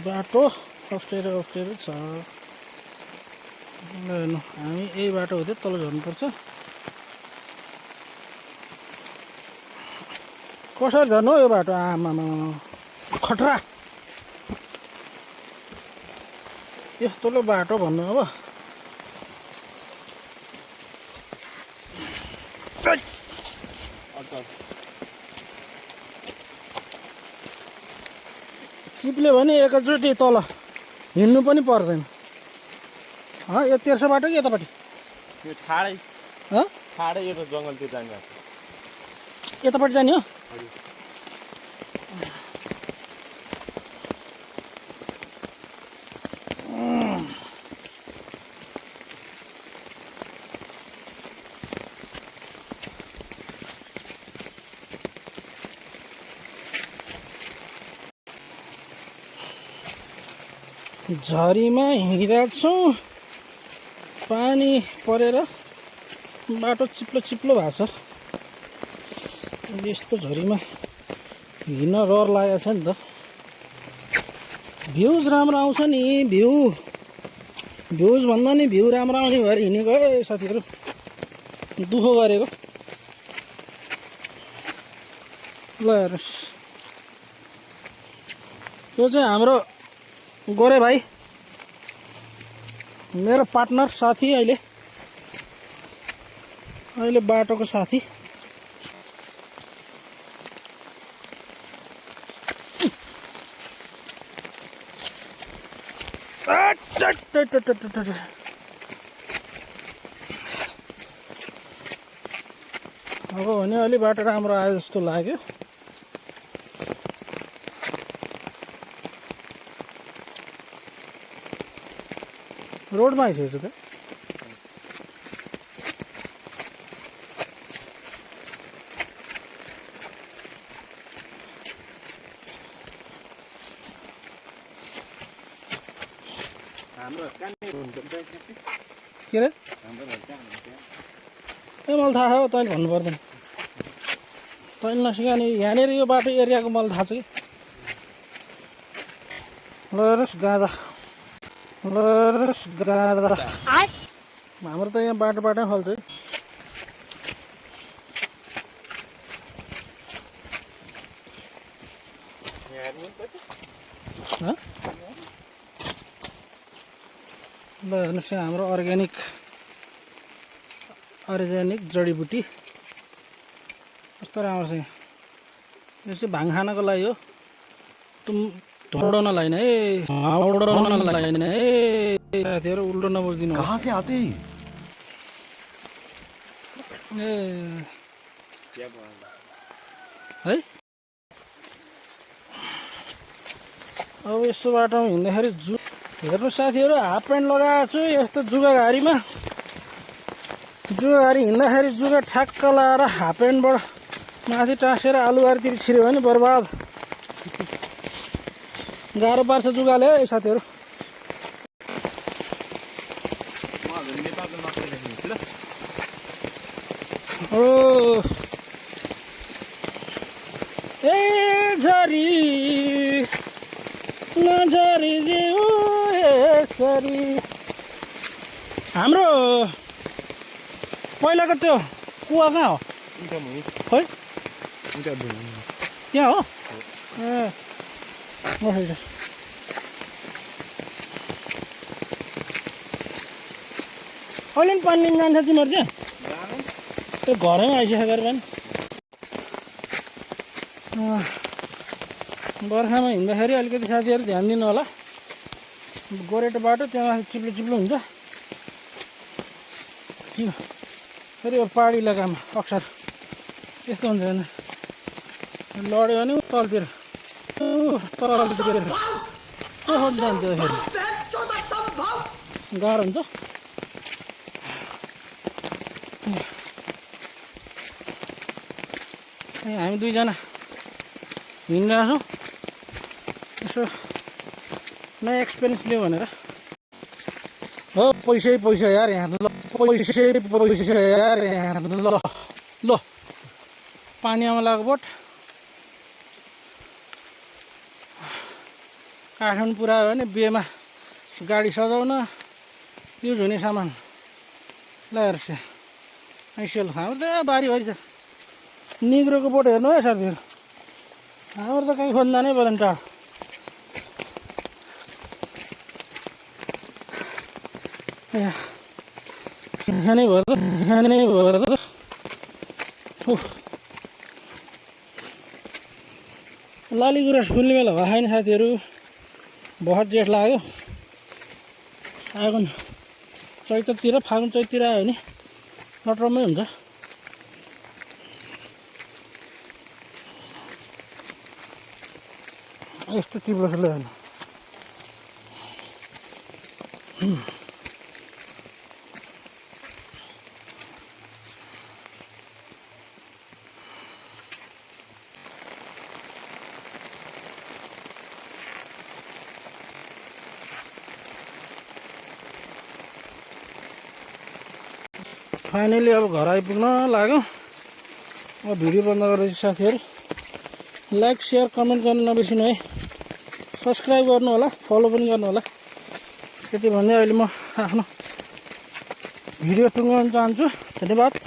बाटो अप्ठ्यारो छ। हेर्नु हामी यही बाटो हुँदै तल झर्नुपर्छ। कसरी झर्नु हो यो बाटो? आमामा खतरा यस्तो बाटो भन्नु अब। चिप्ल्यो भने एकचोटि तल हिँड्नु पनि पर्दैन। यो तेर्सो बाटो कि यतापट्टि? यो ठाडै ठाडै यो त जङ्गलतिर जाने। यतापट्टि जाने हो? झरीमा हिँडिरहेको छौँ। पानी परेर बाटो चिप्लो चिप्लो भएको छ। यस्तो झरीमा हिँड्न रहर लागेको छ नि त। भ्युज राम्रो आउँछ नि। भ्युज भन्दा नि भ्यू राम्रो आउने भएर हिँडेको है साथीहरू। दुःख गरेको। ल हेर्नुहोस्, यो चाहिँ हाम्रो गोरे भाइ, मेरो पार्टनर साथी, अहिले बाटोको साथी। अब भने अलि बाटो राम्रो आयो जस्तो लाग्यो। रोडमा आइसकेको छ त। के रे? मलाई थाहा हो, तैँले भन्नु पर्दैन। तैँले नसिकाने यहाँनिर यो बाटो एरियाको मलाई थाहा छ कि। ल हेर्नुहोस् गाँदा, हाम्रो त यहाँ बाटोबाटै फल्छ है। ल हेर्नुहोस् यहाँ हाम्रो अर्ग्यानिक जडीबुटी कस्तो राम्रो छ। यो चाहिँ भाङ खानको लागि हो। उल्टो नलाइन है, साथीहरू उल्टो नबुझिदिनु। कहाँ से आते हैं? है अब यस्तो बाटोमा हिँड्दाखेरि हेर्नु साथीहरू, हाफ प्यान्ट लगाएको छु यस्तो जुगा घारीमा। जुगा घारी हिँड्दाखेरि जुगा ठ्याक्क लाएर हाफ प्यान्टबाट माथि टाँसेर आलुबारीतिर छिर्यो भने बर्बाद। गाह्रो पार्छ जुगाले है साथीहरू। ए झरी नझरी जिउ यसरी। हाम्रो पहिलाको त्यो कुवा कहाँ हो? खोइ त्यहाँ हो? अहिले पनि पानी लिन जान्छ तिमीहरू त्यहाँ? त्यो घरैमा आइसकेको पनि। बर्खामा हिँड्दाखेरि अलिकति साथीहरू ध्यान दिनु होला। गोरेटो बाटो त्यहाँ चिप्लो चिप्लो हुन्छ। फेरि यो पहाडी इलाकामा अक्सर यस्तो हुन्छ होइन, लड्यो भने तलतिर जान्छ। गाह्रो हुन्छ। हामी दुईजना हिँडिरहेको छौँ यसो नयाँ एक्सपिरियन्स लियो भनेर। हो पैसै यार यहाँ ल, पैसै यार यहाँ ल। पानी आमा लागेको बोट काठमाडौँ पुऱ्यायो भने बिहेमा गाडी सजाउन युज हुने सामान ल्याएर आइसिएल हाम्रो त बारीभरि छ निग्रोको बोट हेर्नु है साथीहरू हाम्रो त कहीँ खोज्दा नै पर्दैन टाढो यहाँ नै भयो त लाली गुराँस फुल्ने बेला भयो छैन साथीहरू बहुत जेठ लाग्यो फागुन चैततिर फागुन चैततिर आयो भने नटरमै हुन्छ यस्तो चिप्लो छ ल फाइनली अब घर आइपुग्न लाग्यो अब भिडियो बन्द गरेपछि साथीहरू लाइक सेयर कमेन्ट गर्न नबिर्सिनु है सब्सक्राइब गर्नु होला फलो पनि गर्नु होला त्यति भन्दै अहिले म आफ्नो भिडियो टुङ्गाउन चाहन्छु धन्यवाद।